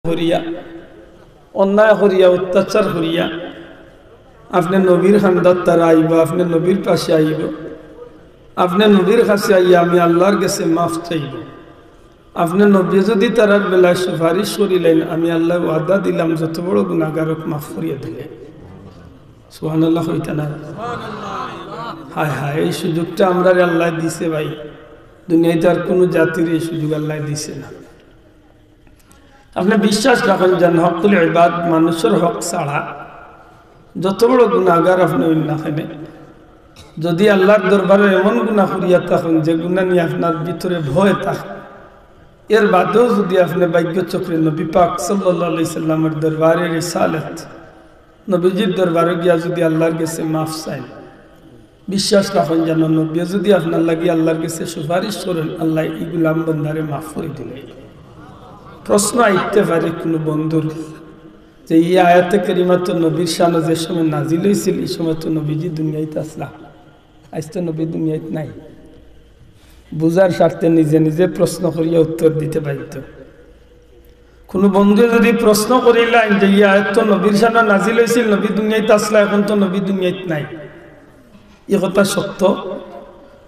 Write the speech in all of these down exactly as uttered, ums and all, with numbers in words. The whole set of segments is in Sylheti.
করিয়া, অন্যায় করিয়া, অত্যাচার করিয়া, আপনে নবীর কান্দাত তারা আইবো, আপনে নবীর পাশে আইবো, আপনে নবীর কাছে আইয়া আমি আল্লার গেছে মাফ চাইবো। আপনে নবীয়ে যুদি তারার বেলায় সুপারিশ করিলাইন, আমি আল্লায় ওয়াদা দিলাম যত বড় গুনাগার অউক মাফ করিয়া দিমু। সুবহানাল্লাহ কইতা না? হায় হায়, এই সুযোগটা আমরারে আল্লায় দিছে ভাই, দুনিয়াইত আর কুনু জাতিরে এই সুযোগ আল্লায় দিছে না। আপনে বিশ্বাস রাখইন যেন হক্কুল ইবাদ, মানুষর হক ছাড়া যত বড় গুনাগার আপনে অইন না কেনে, যুদি আল্লার দরবারো এমন গুনা করিয়া থাকইন যে গুনা নিয়া আপনার ভিতরে ভয় থাকে, এর বাদেও যুদি আপনে ভাগ্যচক্রে নবী পাক সাল্লাল্লাহু আলাইহি সাল্লামর দরবারে রিসালাত, নবীজির দরবারো গিয়া যুদি আল্লার গেছে মাফ চাইন, বিশ্বাস রাখইন যেন নবীয়ে যুদি আপনার লাগি আল্লার গেছে সুপারিশ করইন, আল্লায় ই গুলাম বন্দারে মাফ করি দিমু। প্রশ্ন আইতে পারে কুনু বন্ধুর যে ই আয়াতে কারিমা তো নবীর শানো যে সময় নাজিল অইছিল, ই সময় তো নবীজি দুনিয়াইত আছলা, আইজ তো নবী দুনিয়াইত নাই। বুঝার স্বার্থে নিজে নিজে প্রশ্ন করিয়া উত্তর দিতে পারত। কুনু বন্ধুয়ে যুদি প্রশ্ন করিলাইন যে ই আয়াত তো নবীর শানো নাজিল অইছিল, নবী দুনিয়াইত আছলা, অখন তো নবী দুনিয়াইত নাই, ই কথা সত্য,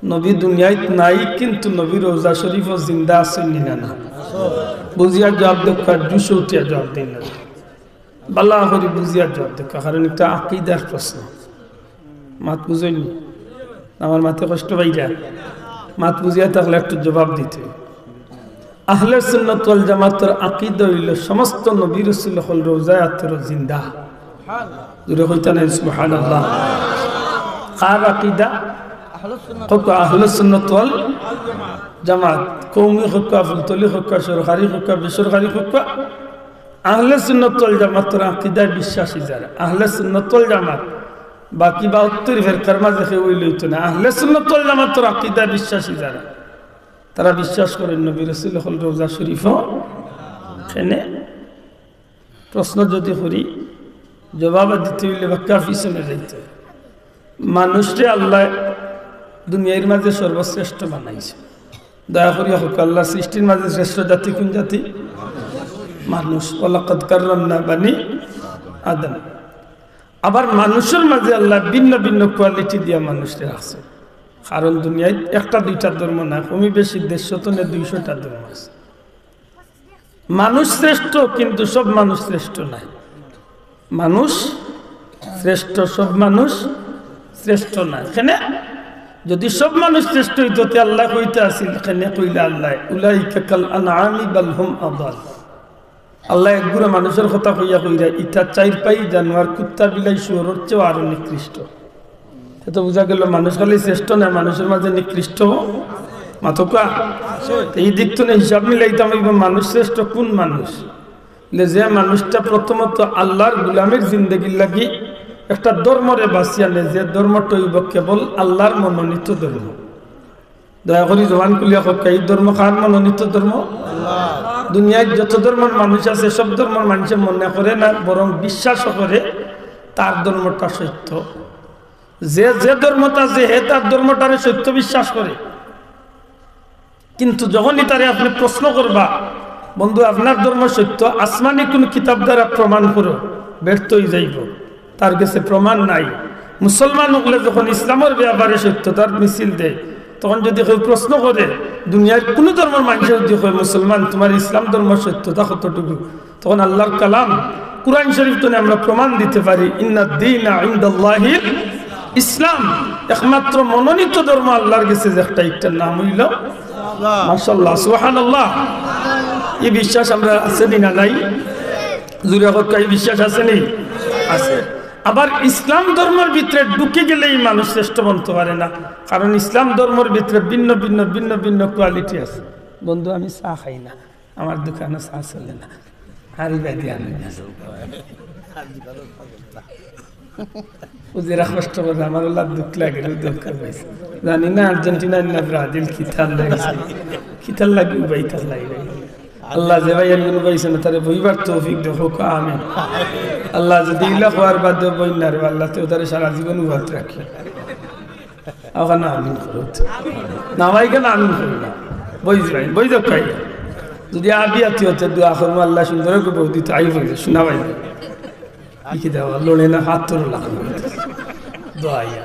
নবী দুনিয়াইত নাই, কিন্তু নবীর রওজা শরীফো জিন্দা আছইন নি না? না, বুঝিয়া জুয়াব দেউক্কা, জুশো উঠিয়া জুয়াব দেইন না, ভালা করি বুঝিয়া জুয়াব দেউক্কা, কারণ ইটা আকিদার প্রশ্ন। মাত বুঝইন নি? আমার মাতে কষ্ট পাইরা? মাত বুঝিয়া থাকলে একটু জুয়াব দিতে। আহলে সুন্নাত ওয়াল জামাতর আকিদা অইলো সমস্ত নবী রাসূল অকল রওজায় আতহারো জিন্দা। জুরে কইতা নায় সুবহানাল্লাহ? কার আকিদা? কউক্কা আহলে সুন্নাত ওয়াল জামাত। কওমি কউক্কা, ফুলতলি কউক্কা, সরকারি কউক্কা, বেসরকারি কউক্কা, আহলে সুন্নাত ওয়াল জামাতর আকিদায় বিশ্বাসী যারা, আহলে সুন্নাত ওয়াল জামাত, বাকি বাহাত্তর ফেরকার মাঝে কেউ অইলে অইতো না। আহলে সুন্নাত ওয়াল জামাতর আকিদায় বিশ্বাসী যারা, তারা বিশ্বাস করইন নবী রাসূল অকল রওজা শরীফো কেনে। প্রশ্ন যুদি করি, জুয়াব দিতে অইলে বাক্কা পিছনে যাইতে অইবো। মানুষরে আল্লায় দুনিয়ার মাঝে সর্বশ্রেষ্ঠ বানাইছে। দয়া করিয়া কউক্কা, আল্লার সৃষ্টির মাঝে শ্রেষ্ঠ জাতি কুন জাতি? মানুষ। ওয়ালাকাদ কাররামনা বানি আদম। আবার মানুষর মাঝে আল্লায় ভিন্ন ভিন্ন quality দিয়া মানুষরে রাখছে। কারণ দুনিয়াইত একটা দুইটা ধর্ম নায়, কমি বেশি দেড়শো তনে দুইশোটা ধর্ম আছে। মানুষ শ্রেষ্ঠ, কিন্তু সব মানুষ শ্রেষ্ঠ নায়। মানুষ শ্রেষ্ঠ, সব মানুষ শ্রেষ্ঠ নায়। কেনে? যুদি সব মানুষ শ্রেষ্ঠ অইতো, তে আল্লায় কইতা আছিল, কেনে কইলা আল্লায়, "উলাইকা কাল আনআমি বাল হুম আদাল।" আল্লায় এক গুরা মানুষর কথা কইয়া কইরা, "ইতা চাইর পাই জানোয়ার, কুত্তা, বিলাই, শুয়োরর চেয়েও আরো নিকৃষ্ট।" তে তো বুঝা গেল মানুষ খালি শ্রেষ্ঠ নায়, মানুষর মাঝে নিকৃষ্ট। মাতউক্কা। তে ই দিক তনে হিসাব মিলাইতাম অইবো মানুষ শ্রেষ্ঠ কুন মানুষ। লে যে মানুষটা প্রথমত আল্লার গুলামির জিন্দেগির লাগি একটা ধর্মরে বাছিয়া নেয়, যে ধর্মটা অইবো কেবল আল্লার মনোনীত ধর্ম। দয়া করি জবান খুলিয়া কউক্কা, ই ধর্ম কার মনোনীত ধর্ম? দুনিয়ার যত ধর্মর মানুষ আছে, সব ধর্মর মানুষে মনে করে না, বরং বিশ্বাসও করে তার ধর্মটা সত্য। যে যে ধর্মত আছে, হে তার ধর্মটারে সত্য বিশ্বাস করে। কিন্তু যখনই তারে আপনে প্রশ্ন করবা, "বন্ধু, আপনার ধর্ম সত্য, আসমানি কুনু কিতাব দ্বারা প্রমাণ করো," ব্যর্থ অইযাইবো। তার গেছে প্রমাণ নাই। মুসলমান অকলে যখন ইসলামর ব্যাপারে সত্যতার মিছিল দেয়, তখন যুদি কেউ প্রশ্ন করে, দুনিয়ার কুনু ধর্মর মানষে যুদি কয়, "মুসলমান, তুমার ইসলাম ধর্মর সত্যতা কতটুকু?" তখন আল্লার কালাম কুরআন শরীফ তনে আমরা প্রমাণ দিতে পারি, "ইন্নাদ দীনা ইনদাল্লাহিল ইসলাম।" একমাত্র মনোনীত ধর্ম আল্লার গেছে যে একটা, ইটার নাম অইলো, মাশাআল্লাহ, সুবহানাল্লাহ। ই বিশ্বাস আমরার আছে নি না নাই? জুরে কউক্কা, ই বিশ্বাস আছে নি? আছে। আবার ইসলাম ধর্মর ভিতরে ঢুকি গেলেই মানুষ শ্রেষ্ঠ বনতো পারে না, কারণ ইসলাম ধর্মর ভিতরে ভিন্ন ভিন্ন, ভিন্ন ভিন্ন quality আছে। বন্ধু, আমি চা খাই না, আমার দোকানো চা চলে না, আর ইবাদি আমি না। ও যেরা কষ্ট করে, আমার ওলা দুখ লাগে, ও দুখ পাইছে। জানি না আর্জেন্টিনা না ব্রাজিল কিতার লাগি, কিতার লাগি উবাইতার লাগি। আল্লাহ যে ভাই এমন উবাইছে না, তারে বইবার তৌফিক দেও, কউক্কা আমিন। আল্লাহ যুদি ইলা কওয়ার বাদে বইন না রে, আল্লাহ তে তারে সারা জীবন উবাত রাখি। অখান আমিন করো। না ভাই, কেনে আমিন করো না? বই যাই, বই যাও ভাই। যদি আবি আতি হতে দোয়া করবো, আল্লাহ সুন্দর করে বউ দিতে আই বলে, শোনা ভাই। কি কি দেওয়া, লড়ে না, হাত তোর লাগবে। দোয়া ইয়া।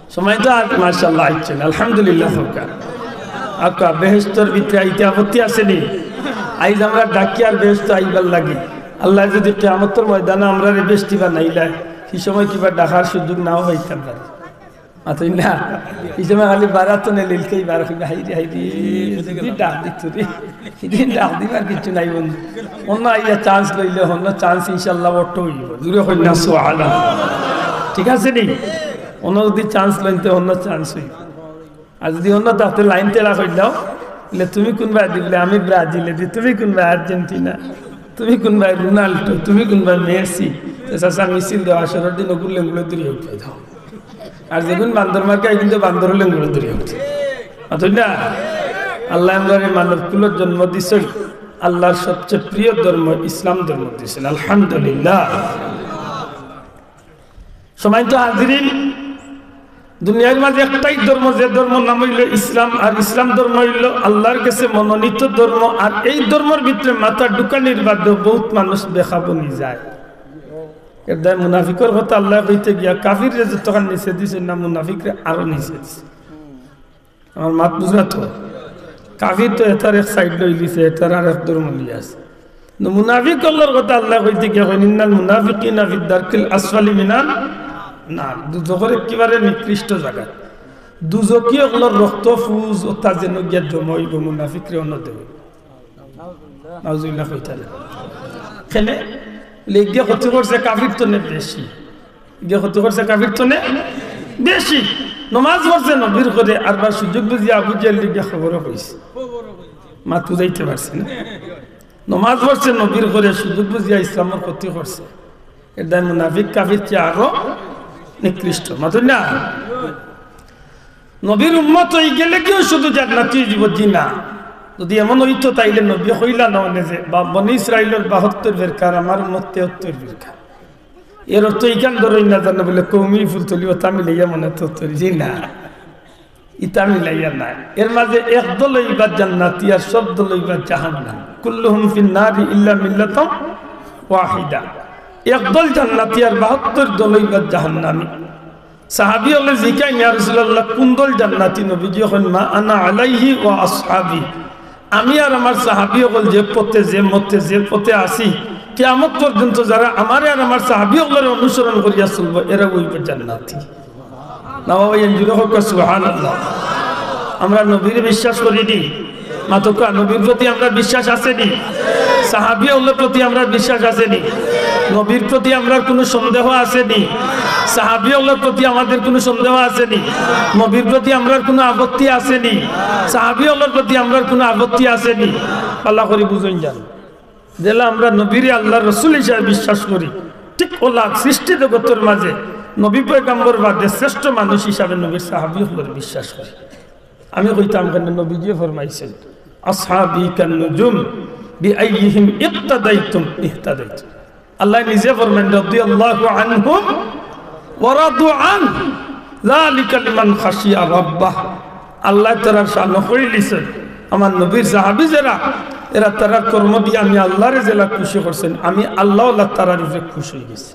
সময় তো আর মাশাআল্লাহ আইছেন, আলহামদুলিল্লাহ সরকার। আক্কা বেহেশতর ভিতরে আইতে আপত্তি আছে নি? আইজ আমরা ডাকি আর বেহেশত আইবার লাগি। আল্লাহ যদি কিয়ামতর ময়দানে আমরারে বেহেশতি বানাইলায়, সেই সময় কিবা ডাকার সুযোগ নাও পাইতাম পারি। মাতই না, এই সময় খালি বারাতনে লিলকেই বার কইবা, "হাই রে, হাই রে, যদি ডাক দিত রে।" সেদিন ডাক দিবার কিছু নাই বন্ধু। অন্য আইয়া চান্স লইলে অন্য চান্স ইনশাআল্লাহ অটো হইব। জুরে কই না সুবহানাল্লাহ। ঠিক আছে নি? অন্য যদি চান্স লইতে অন্য চান্স হইব। আর যদি অন্য থাকতে লাইন তেরা কইলাও, বলে, "তুমি কোন বায়?" দিবলে, "আমি ব্রাজিলে দি।" "তুমি কোন বায়?" "আর্জেন্টিনা।" "তুমি কোন বায়?" "রোনাল্ডো।" "তুমি কোন বায়?" "মেসি।" তো চাচা মিছিল দেওয়া আসরের দিন ওগুলো লেঙ্গুলো দূরে উঠে দাও। আর যেগুন বান্দর মার্কা, এই কিন্তু বান্দর লেঙ্গুলো দূরে উঠে। অথচ না, আল্লাহ আমরারে মানব কুলর জন্ম দিছেন, আল্লাহর সবচেয়ে প্রিয় ধর্ম ইসলাম ধর্ম দিছেন। আলহামদুলিল্লাহ। সম্মানিত হাজিরিন, দুনিয়ার মাঝে একটাই ধর্ম, যে ধর্ম নাম হইল ইসলাম, আর ইসলাম ধর্ম হইল আল্লাহর কাছে মনোনীত ধর্ম। আর এই ধর্মর ভিতরে মাথা ঢুকানির বাদেও বহুত মানুষ বেকাবু নিয়ে যায়। এর দায় মুনাফিকর কথা আল্লাহ কইতে গিয়া কাফিররে যতখান নিচে দিছে না, মুনাফিকরে আরো নিচে দিছে। আমার মাত বুঝরা তো? কাফির তো এটার এক সাইড লই লিছে, এটার আর এক ধর্ম লই আছে। কিন্তু মুনাফিক অকলর কথা আল্লাহ কইতে গিয়া কইন, "ইন্নাল মুনাফিকিনা ফিদ দারকিল আসফালি মিনান নার।" দুজখর একেবারে নিকৃষ্ট জায়গা। দুজখি অকলর রক্ত ফুজ ও তা যেন গিয়া জমা হইব, মুনাফিকরে অন্য দেব। নাউজুবিল্লাহ কইতা না। কেনে? লেগিয়া ক্ষতি করছে কাফির তো নে বেশি। গিয়া ক্ষতি করছে কাফির তো নে বেশি। নমাজ পড়ছে নবীর ঘরে, আর বার সুযোগ বুঝিয়া আবু জেহেল গিয়া খবরও কইছে। মাত বুঝাইতে পারছি না। নমাজ পড়ছে নবীর ঘরে, সুযোগ বুঝিয়া ইসলামর ক্ষতি করছে। এর দায় মুনাফিক কাফির চেয়ে আরো নিকৃষ্ট। মাতুন না? নবীর উম্মত হই গেলে কেউ শুধু জান্নাতি হই যাব? জি না। যদি এমন হইতো, তাইলে নবী কইলা না অনে যে, বা বনি ইসরাইলর বাহাত্তর ফিরকার আমার উম্মত তেহাত্তর ফিরকা। এর অর্থ ইখান ধরই না জানো বলে কওমি ফুলতলি ওটা মিলাইয়া মনে তো তরি। জি না, ইটা মিলাইয়া নাই। এর মাঝে এক দল হইবা জান্নাতি আর সব দল হইবা জাহান্নাম। কুল্লুহুম ফিন নারি ইল্লা মিল্লাতাম ওয়াহিদা। এক দল জান্নাতি আর বাহাত্তর দল হইবা জাহান্নামী। সাহাবী অকলে জিকাইন, "ইয়া রাসূলুল্লাহ, কোন দল জান্নাতি?" নবীজি কইন, "মা আনা আলাইহি ওয়া আসহাবি।" আমি আর আমার সাহাবী অকল যে পথে, যে মতে, যে পথে আছি, কিয়ামত পর্যন্ত যারা আমারে আর আমার সাহাবী অকলরে অনুসরণ করিয়া চলবো, এরা হইব জান্নাতি। না বাবা, এনজুরে হোক, সুবহানাল্লাহ। আমরা নবীর বিশ্বাস করি নি? মাতকা, নবীর প্রতি আমরা বিশ্বাস আছে নি? সাহাবী অকলর প্রতি আমরা বিশ্বাস আছে নি? নবীর প্রতি আমরা কোনো সন্দেহ আছে নি? সাহাবী অকলর প্রতি আমাদের কোনো সন্দেহ আছে নি? নবীর প্রতি আমরা কোনো আপত্তি আছে নি? সাহাবী অকলর প্রতি আমরা কোনো আপত্তি আছে নি? আল্লাহ করি বুঝুন যান। যেলা আমরা নবীরে আল্লাহর রসুল হিসাবে বিশ্বাস করি, ঠিক ওলা সৃষ্টি জগতের মাঝে নবী পয়গম্বর বাদে শ্রেষ্ঠ মানুষ হিসাবে নবীর সাহাবী অকলরে বিশ্বাস করি। আমি কইতাম কেনে, নবীজিয়ে ফরমাইছেন, "আসহাবি কান নুজুম, বিআইয়িহিম ইক্তাদাইতুম ইহতাদাইতুম।" আল্লাহ নিজে ফরমাইন, "রাদিয়াল্লাহু আনহুম ওয়া রাদু আনহু, যালিকা লিমান খাশিয়া রাব্বাহ।" আল্লাহ তারার শান কইলিছেন, আমার নবীর সাহাবী যারা, এরা তারার কর্ম দিয়া আমি আল্লাহরে যেলা খুশি করছেন, আমি আল্লাহ তারার উপরে খুশি হয়ে গেছি।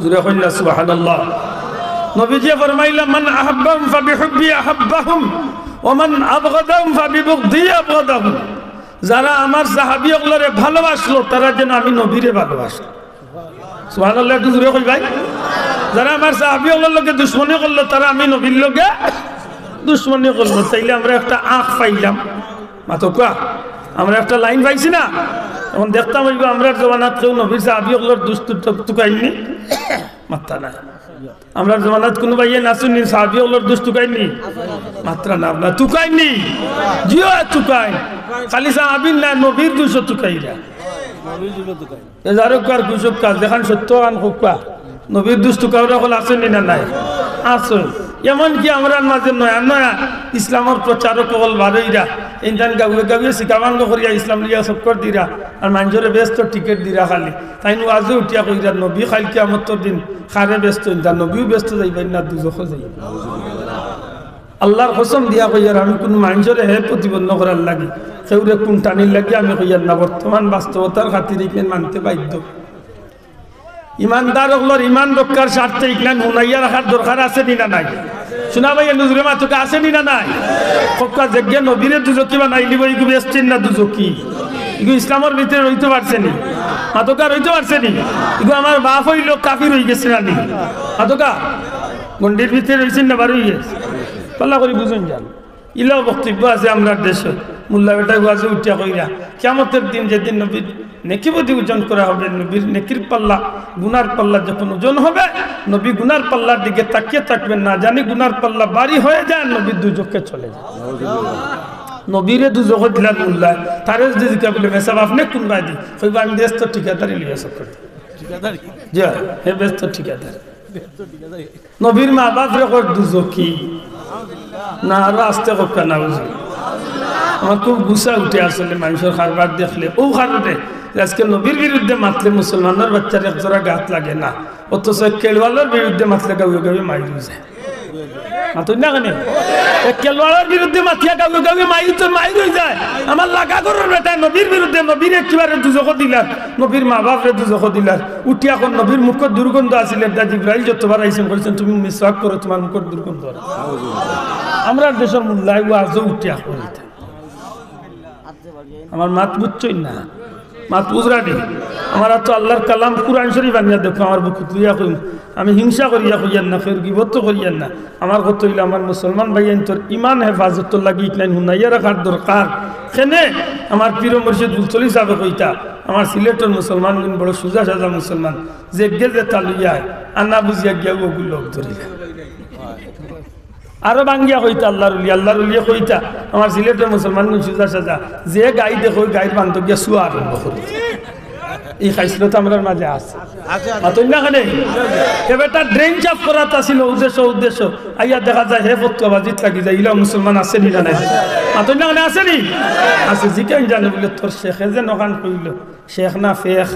জুরে কইন না সুবহানাল্লাহ। নবীজি ফরমাইলা, "মান আহাব্বাহুম ফাবিহুব্বি আহাব্বাহুম, ওয়া মান আবগাদাহুম ফাবিবুগদি আবগাদাহুম।" যারা আমার সাহাবী অকলরে ভালোবাসলো, তারা যেন আমি নবীরে ভালোবাসলো। সুবহানাল্লাহ, একটু জুরে কই ভাই। যারা আমার সাহাবী অকলর লগে দুশমনি করলো, তারা আমি নবীর লগে দুশমনি করলো। তাইলে আমরা একটা আঁখ পাইলাম। মাতকা, আমরা একটা লাইন পাইছি না? এখন দেখতাম হইব, আমরার জমানাত কেউ নবীর সাহাবী অকলর দুষ তু-, তু-, তুকাইননি? মাত্তা নাই। আমরার জমানাত কোনো ভাইয়ে নাচুননি, সাহাবী অকলর দুষ তুকাইননি? মাত্রা না, না তুকাইননি? জিও তুকাইন। খালি সাহাবীর না, নবীর দুষও তুকাইরা। এ যারুক আর কুসুক কাজ, যেখান সত্য খান খুব কা। নবীর দুষ তুকাউরা অকল আছেননি না নাই? আছে। এমনকি আমরার মাঝে নয়া নয়া ইসলামর প্রচারক অকল বারইরা, ইনতান গাউয়ে গাউয়ে সিকাবাঙ্গ করিয়া ইসলাম লিয়া চক্কর দিরা, আর মানষরে বেহেস্ত টিকিট দিরা খালি। তাইন ওয়াজে উঠিয়া কইরা, "নবী কাইল কিয়ামতর দিন কারে বেহেস্ত ইনতা, নবীও বেহেস্ত যাইবা না দুজখো যাইবা।" আল্লার কসম দিয়া কইয়ার, আমি কুনু মানষরে হে প্রতিপন্ন করার লাগি, কেউরে কুনটানির লাগি আমি কইয়ার না, বর্তমান বাস্তবতার খাতিরে ইখান মানতে বাধ্য। ইমানদার অকলর ইমান রক্ষার স্বার্থে ইখান হুনাইয়া রাখার দরকার আছে নি না নাই? শুনা ভাই, নজরে মাতকা আছে নি না নাই? কউক্কা, যেগিয়ে নবীরে দুজখি বানাইলিবো, ইগু বেহেস্তি না দুজখি? ইগু ইসলামর ভিতরে রইতো পারছে নি? মাতকা, রইতো পারছে নি? ইগু আমার বাপ অইলো কাফির অইগেছে না নি? মাতকা, গন্ডির ভিতরে রইছে না বার অইগেছে? পাল্লা করি বুঝুন যান। ইলাও বক্তব্য আছে আমরার দেশো। মোল্লা বেটায় ওয়াজো উঠিয়া কইরা, কিয়ামতর দিন যেদিন নবীর নেকি বদি ওজন করা হবে, নবীর নেকির পাল্লা, গুনার পাল্লা যখন ওজন হবে, নবী গুনার পাল্লার দিকে তাকিয়ে থাকবেন না, জানি গুনার পাল্লা ভারি হয়ে যায়, নবী দুজখে চলে যায়। নবীরে দুজখো দিলার মোল্লায়, তারে যদি জিকা বলে, "মেসাব, আপনে কুন বায়দি?" কইবা, "আমি বেহেস্ত ঠিকাদারি লইয়া চক্কর।" জি, হে বেহেস্ত ঠিকাদার। নবীর মা বাপরে কর দুজখি। না, আরো আস্তে কউক্কা না বুঝি। আমার খুব গুসা উঠে আসলে মানষর কারবার দেখলে। অউ কারণে যে আজকে নবীর বিরুদ্ধে মাতলে মুসলমানর বাইচ্চার এক জোড়া গাত লাগে না, অথচ এক খেলোয়াড়র বিরুদ্ধে মাতলে গাউয়ে গাউয়ে মাইর অই যায়। মাতইন না কেনে? এক খেলোয়াড়র বিরুদ্ধে মাতিয়া গাউয়ে গাউয়ে মাইর তো মাইর অই যায়। আমার লাগা ঘরর বেটায় নবীর বিরুদ্ধে, নবীরে একেবারে দুজখো দিলার, নবীর মা বাপরে দুজখো দিলার। উঠিয়া কর নবীর মুখর দুর্গন্ধ আছিল, এটা জিব্রাইল যতবার আইছইন কইছইন, "তুমি মিসওয়াক করো, তুমার মুখর দুর্গন্ধ অর।" আমরার দেশর মোল্লায় ওয়াজো উঠিয়া কইতা। আমার মাত বুঝছইন না? মাত বুঝরা নি? আমার তো আল্লার কালাম কুরআন শরীফ আনিয়া দেখো, আমার বুকুত লইয়া কইন। আমি হিংসা করিয়া কইয়ার না, কেউর গিবত করিয়ার না। আমার কথা অইলো, আমার মুসলমান ভাইয়াইন্তর ইমান হেফাজতর লাগি ইখান হুনাইয়া রাখার দরকার। কেনে আমার পীর মুর্শিদ ফুলতলি সাবে কইতা, আমার সিলেটর মুসলমানগুন বড় সুজা সাজা মুসলমান, যেগিয়ে যেতা লইয়া আয়, আনা বুঝিয়া গিয়া অগু লগ ধরিলা। আরো ভাঙ্গিয়া কইতা আল্লার অলি, আল্লার অলিয়ে কইতা, আমার সিলেটর মুসলমানগুন সুজা সাজা, যে গাই দেখো, অউ গাইর বান্দ গিয়া শুয়া আরম্ভ করে। ই খাইছলত আমরার মাঝে আছে। মাতইন না কেনে? হে বেটা, ড্রেন সাফ করাত আছিল উদ্দেশ্য, উদ্দেশ্য। আইয়া দেখা যায় হে ফতুয়াবাজিত লাগি যায়, ইলা মুসলমান আছে নি না নাই? মাতইন না কেনে, আছে নি? আছে। জিকাইন জানে বলে, "তোর শেখে যেন অখান কইলো, শেখ না ফেখ,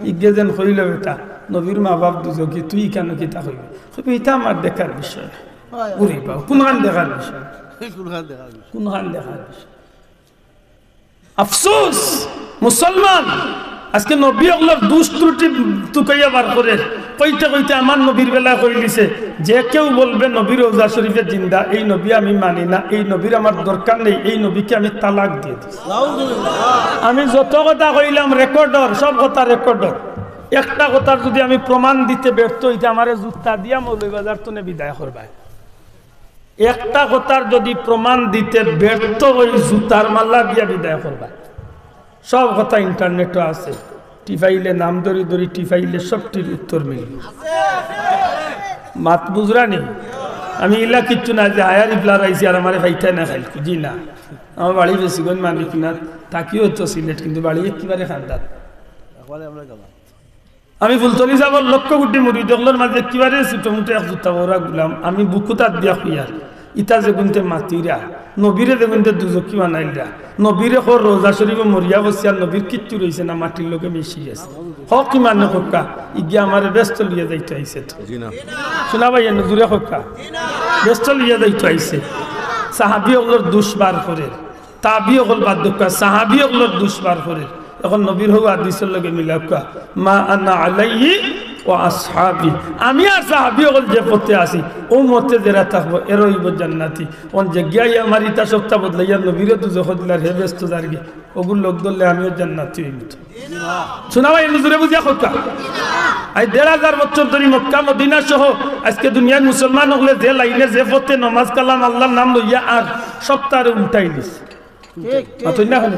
ইগে যেন কইলো বেটা, নবীর মা বাপ দুজখি, তুই ইখানো কিতা কইবি?" কইবি, "ইতা আমার দেখার বিষয় না।" ওরে বাবা, কুনখান দেখার বিষয়? কুনখান দেখার বিষয়? কুনখান দেখার বিষয়? আফসোস, মুসলমান আজকে নবী অকলর দুষ ত্রুটি তুকাইয়া বার করের। কইতে কইতে আমার নবীর বেলায় কইলিছে, যে কেউ বলবে নবী রওজা শরীফে জিন্দা, এই নবী আমি মানি না, এই নবীর আমার দরকার নেই, এই নবীকে আমি তালাক দিয়ে দিছি। আমি যত কথা কইলাম রেকর্ডর, সব কথা রেকর্ডর। একটা কথার যদি আমি প্রমাণ দিতে ব্যর্থ অইতে, আমারে জুতা দিয়া মৌলভীবাজার তনে বিদায় করবায়। একটা কথার যদি প্রমাণ দিতে ব্যর্থ অই, জুতার মালা দিয়া বিদায় করবায়। সব কথা ইন্টারনেটো আছে, টিপাইলে, নাম ধরি ধরি টিপাইলে সবটির উত্তর মিলবো। মাত বুঝরা নি? আমি ইলা কিচ্ছু না যে হায়ার ইফলার আইছি আর আমারে পাইতায় না খাইল, জি না। আমার বাড়ি বেশিগঞ্জ মানিকনাথ, থাকিও তো সিলেট, কিন্তু বাড়ি একেবারে খান্দাত। আমি ফুলতলি সাবর লক্ষ কোটি মুরিদ অকলর মাঝে একেবারে ছোট মুটো এক জুতা বড়া গুলাম, আমি বুকুত আত দিয়া কইয়ার, ইতা যেগুনতে মাতিরা, নবীরে যেগুনতে দুজখি বানাইলরা, নবীরে কর রওজা শরীফো মরিয়া বসিয়া, নবীর কিচ্ছু রইছে না, মাটির লগে মিশি গেছে। হক ইমানে কউক্কা, ইগিয়ে আমারে বেহেস্তো লইয়া যাইতো আইছে তো। জি না। শুনা ভাই, এনে জুরে কউক্কা, বেহেস্তো লইয়া যাইতো আইছে। সাহাবী অকলর দুষ বার করের, তাবি অকল বাদ দেউক্কা, সাহাবী অকলর দুষ বার করের। এখন নবীর হউ হাদিসর লগে মিলাউক্কা, "মা আনা আলাইহি ওয়া আসহাবি।" আমি আর সাহাবী অকল যে পথে আছি, অউ মতে যেরা থাকবো, এরা অইবো জান্নাতি। অখন যেগিয়ে আমার ইতা সবতা বদলাইয়া নবীরে দুজখো দিলার, হে বেহেস্তো যারগি, অগুর লগ ধরলে আমিও জান্নাতি অইমু তো। শুনা ভাই, নজরে বুঝিয়া কউক্কা। আইজ দেড় হাজার বছর ধরি মক্কা মদিনা সহ আজকে দুনিয়ার মুসলমান অকলে যে লাইনে যে পথে নমাজ কালাম আল্লার নাম লইয়া আর সবতারে উল্টাই দিছে। ঠিক, ঠিক। মাতইন না কেনে?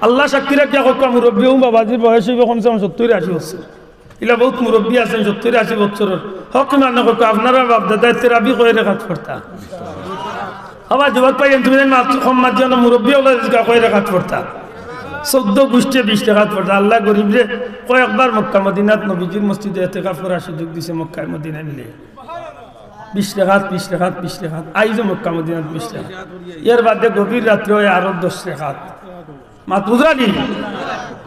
আল্লা সাক্ষী রাখিয়া কউক্কা, মুরব্বি অউ বাবাজির বয়স অইবো কমসে কম সত্তইর আশি বছর। ইলা বউত মুরব্বি আছইন সত্তইর আশি বছরর। হক ইমানে কউক্কা, আপনারার বাপ দাদায় তেরাবি কয় রেকাত পড়তা? বাবা, যুবক ভাই, তুমি জানি মাত কম মাত জানো, মুরব্বি অকলরে জিগাও কয় রেকাত পড়তা? চৌদ্দ গুষ্টিয়ে বিশ রেকাত পড়তা। আল্লায় গরিবরে কয়েকবার মক্কা মদিনাত নবীজির মসজিদো এতেকাফ করার সুযোগ দিছে মক্কায় মদিনায় মিলে। বিশ রেকাত, বিশ রেকাত, বিশ রেকাত। আইজও মক্কা মদিনাত বিশ রেকাত। এর বাদে গভীর রাত্রে অয় আরো দশ রেকাত। মাত বুঝরা নি?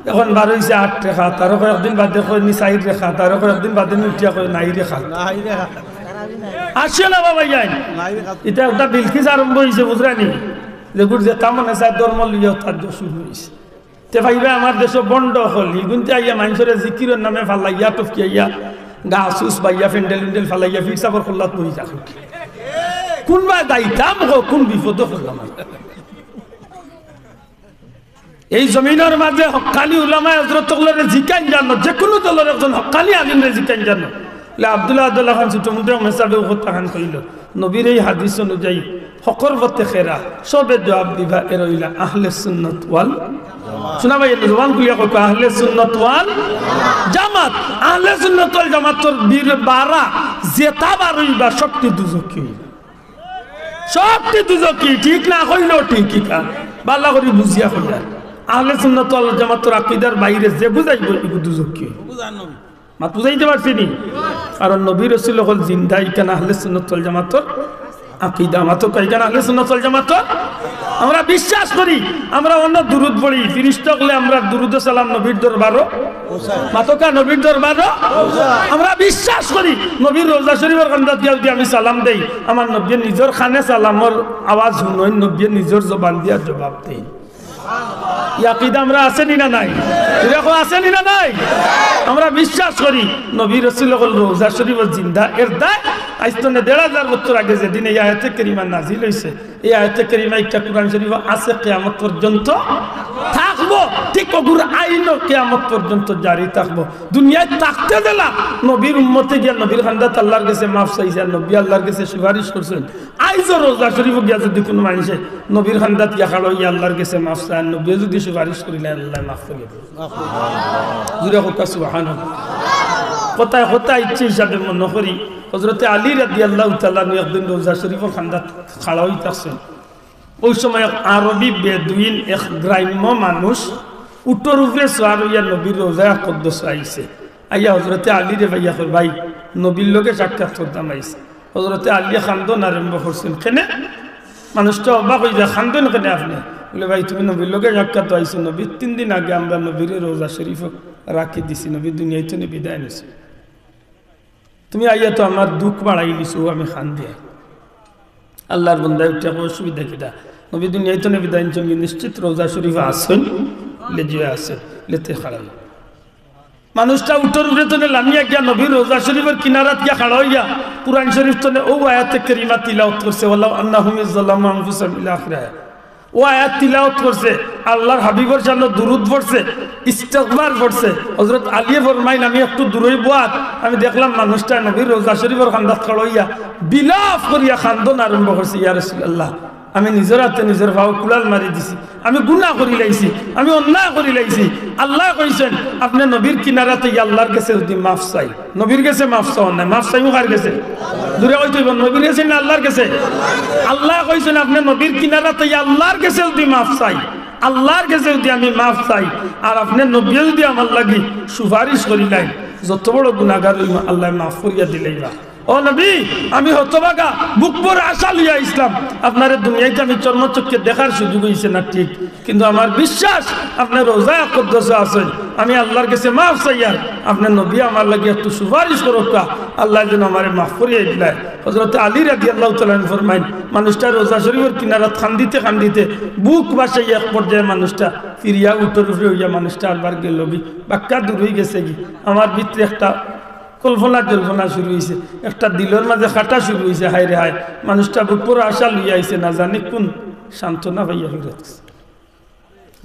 এখন বার অইছে আট রেকাত, আরো কয়েকদিন বাদে কয় নি চাইর রেকাত, আরো কয়েকদিন বাদে নি উঠিয়া কয় নাই রেকাত। আসিও না বাবা, ইয়াই। ইটা একটা বিলকিস আরম্ভ অইছে, বুঝরানি? যেগুর যেতা মনে চায় ধর্ম লইয়া তার শুরু অইছে। তে ভাইবা, আমার দেশো ভন্ড অকল, ইগুনতে আইয়া মানষরে জিকিরর নামে ফালাইয়া, টপকিয়াইয়া, গাছ উছ বাইয়া, প্যান্ডেল উন্ডেল ফালাইয়া, ফির সাবর খোল্লাত বই থাকে। কুনবায় যাইতাম গো, কুন বিপদো পড়লাম আমি। এই জমিনর মাঝে হক্কানি উলামায়ে হযরত অকলরে জিকাইন জানো, যেকুনু দলর একজন হক্কানি আলিমরে জিকাইন জানো। বলে আব্দুল্লাহ আব্দুল্লাহ খান ছুটো মুটো মেসাবে কথা খান কইল, নবীর এই হাদিস অনুযায়ী হকর পথে খেরা, সবে জবাব দিবা, এরা অইলা আহলে সুন্নত ওয়াল। শুনা ভাই, জবান খুলিয়া কউক্কা, আহলে সুন্নত ওয়াল জামাত। আহলে সুন্নত ওয়াল জামাতর বীর বারা যেতা বার অইবা, সবটি দুজকি অইবা। সবটি দুজকি, ঠিক না কইলেও ঠিক, কি কারণ? ভালা করি বুঝিয়া কইয়া। আহলে সুন্নত ওয়াল জামাতর আকিদার বাইরে যে বুঝাইবো, ইগু দুজকি। মাত বুঝাইতে পারছি নি? কারণ নবী রসুল অকল জিন্দা, ইখান আহলে সুন্নত ওয়াল জামাতর আকিদা। মাত কউক্কা, ইখান আহলে সুন্নত ওয়াল জামাতর। আমরা বিশ্বাস করি, আমরা অন্য দুরুদ পড়ি, ফিরিস্তা অকলে আমরার দুরুদ সালাম নবীর দরবারো। মাত কউক্কা, নবীর দরবারো। আমরা বিশ্বাস করি, নবীর রওজা শরীফর কান্দাত গিয়া যদি আমি সালাম দেই, আমার নবীয়ে নিজর কানে সালামর আওয়াজ হুনইন, নবীয়ে নিজর জবান দিয়া জবাব দেইন। ই আকিদা আমরার আছে নি না নাই? দেখো, আছে নি না নাই? আমরা বিশ্বাস করি নবী রসুল অকল রওজা শরীফো জিন্দা। এর দায় আইজ তনে দেড় হাজার বছর আগে যেদিন এই আয়াতে কারিমা নাজিল অইছে, এই আয়াতে কারিমা একটা কোরআন শরীফো আছে, কিয়ামত পর্যন্ত থাকবো। ঠিক অগুর আইনও কিয়ামত পর্যন্ত জারি থাকবো। দুনিয়াত থাকতে যেলা নবীর উম্মতে গিয়া নবীর কান্দাত আল্লার গেছে মাফ চাইছে, আর নবী আল্লার গেছে সুপারিশ করছইন। আইজও রওজা শরীফো গিয়া যদি কুনু মানষে নবীর কান্দাত গিয়া খাড়া অইয়া আল্লার গেছে মাফ চায়, আর নবীয়ে যদি সুপারিশ করিলাইন, আল্লায় মাফ করি দিবা। জুরে কউক্কা সুবহানাল্লাহ। কথায় কথায় ইচ্ছে হিসাবে মনো করি, হযরতে আলী রাদিয়াল্লাহু তাআলা আনহু একদিন রওজা শরীফর কান্দাত খাড়া অইতাছইন। অউ সময় এক আরবি বেদুইন, এক গ্রাম্য মানুষ, উটর উপরে সওয়ার অইয়া নবীর রওজা আকদসো আইছে। আইয়া হযরতে আলীরে পাইয়া কয়, "ভাই, নবীর লগে সাক্ষাৎ করতাম আইছি।" হযরতে আলীয়ে কান্দন আরম্ভ করছইন। কেনে? মানুষটা অবাক অইযায়, "কান্দইন কেনে আপনে?" বলে, "ভাই, তুমি নবীর লগে সাক্ষাৎ আইছো, নবীর তিন দিন আগে আমরা নবীরে রওজা শরীফো রাখি দিছি, নবী দুনিয়া থনে বিদায় নিছে।" তুমি আইয়া তো আমার দুখ বাড়াই দিছো, আমি কান্দিয়ার। আল্লার বন্দায় উঠিয়া কয়, "অসুবিধা কিতা? নবী দুনিয়া থনে বিদায় নিছইন, নিশ্চিত রওজা শরীফো আছইন?" বলে, "জি অয়, আছইন।" বলে তে খাড়া অও। মানুষটা উটর উপরে থনে লামিয়া গিয়া নবীর রওজা শরীফর কিনারাত গিয়া খাড়া অইয়া কোরআন শরীফ থনে অউ আয়াতে কারিমা তিলাওয়াত করছে, "ওয়ালাউ আন্নাহুম ইজ জালামু আনফুসাহুম" ইলা আখির আয়াত। অউ আয়াত তিলাওয়াত করছে, আল্লার হাবিবর শানো দুরুদ পড়ছে, ইস্তেগফার পড়ছে। হযরত আলীয়ে ফরমাইন, আমি একটু দূরই বওয়াত, আমি দেখলাম মানুষটা নবীর রওজা শরীফর কান্দাত খাড়া অইয়া বিলাপ করিয়া কান্দন আরম্ভ করছে, "ইয়া রাসূলুল্লাহ, আমি নিজর আতে নিজর পাও কুড়াল মারি দিছি, আমি গুনা করিলাইছি, আমি অন্যায় করিলাইছি।" আল্লায় কইছইন, আপনে নবীর কিনারাত আইয়া আল্লার গেছে যদি মাফ চাই, নবীর গেছে মাফ চাওয়ার নায়, মাফ চাইমু কার গেছে? জুরে কইতে অইবো, নবীর গেছে না আল্লার গেছে? আল্লায় কইছইন, আপনে নবীর কিনারাত আইয়া আল্লার গেছে যদি মাফ চাই, আল্লার গেছে যদি আমি মাফ চাই, আর আপনে নবীয়ে যদি আমার লাগি সুপারিশ করিলাইন, যত বড় গুনাগার অইমু আল্লায় মাফ করিয়া দিলাইবা। ও নবী, আমি হতভাগা, বুক ভরা আশা লইয়া আইছলাম, আপনারে দুনিয়াত আমি চর্মচক্ষে দেখার সুযোগ অইছে না ঠিক, কিন্তু আমার বিশ্বাস, আপনে রওজায়ে আকদসো আছইন। আমি আল্লার গেছে মাফ চাইয়ার, আপনে নবী আমার লাগি একটু সুপারিশ করউক্কা, আল্লায় যেন আমারে মাফ করিয়া দিলায়। হযরত আলী রাদিয়াল্লাহু তাআলা আনহু ফরমাইন, মানুষটা রওজা শরীফর কিনারাত কান্দিতে কান্দিতে বুক ভাসাইয়া এক পর্যায়ে মানুষটা ফিরিয়া উটর উপরে অইয়া মানুষটা আরবার গেলোগি, বাক্কা দূর অইগেছেগি। আমার ভিতরে একটা কল্পনা জল্পনা শুরু অইছে, একটা দিলর মাঝে কাটা শুরু অইছে, হায় রে হায়, মানুষটা বুক ভরা আশা লইয়া আইছে, না জানি কুন সান্ত্বনা পাইয়া ফিরত গেছে।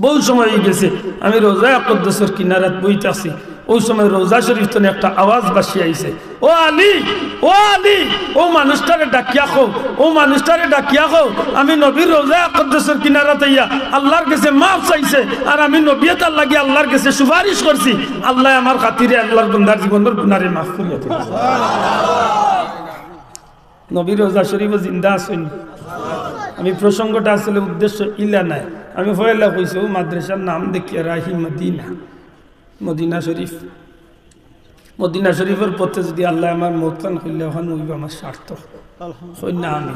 বউত সময় অইগেছে, আমি রওজায়ে আকদসর কিনারাত বই থাকছি, অউ সময় রওজা শরীফ থনে একটা আওয়াজ ভাসি আইছে, "ও আলী, ও আলী, অউ মানুষটারে ডাকিয়া কও, অউ মানুষটারে ডাকিয়া কও, আমি নবীর রওজায়ে আকদসর কিনারাত আইয়া আল্লার গেছে মাফ চাইছে, আর আমি নবীয়ে তার লাগি আল্লার গেছে সুপারিশ করছি, আল্লায় আমার খাতিরে আল্লার বন্দার জীবনর গুনারে মাফ করিয়া দিবা।" নবীর রওজা শরীফো জিন্দা আছইন। আমি প্রসঙ্গটা আসলে উদ্দেশ্য ইলা নায়, আমি পয়লা কইছি অউ মাদ্রাসার নাম দেখিয়া রাহি মদিনা, মদিনা শরীফ। মদিনা শরীফর পথে যদি আল্লায় আমার মউতখান করলে, অখান অইবো আমার সার্থক। কইন না আমি।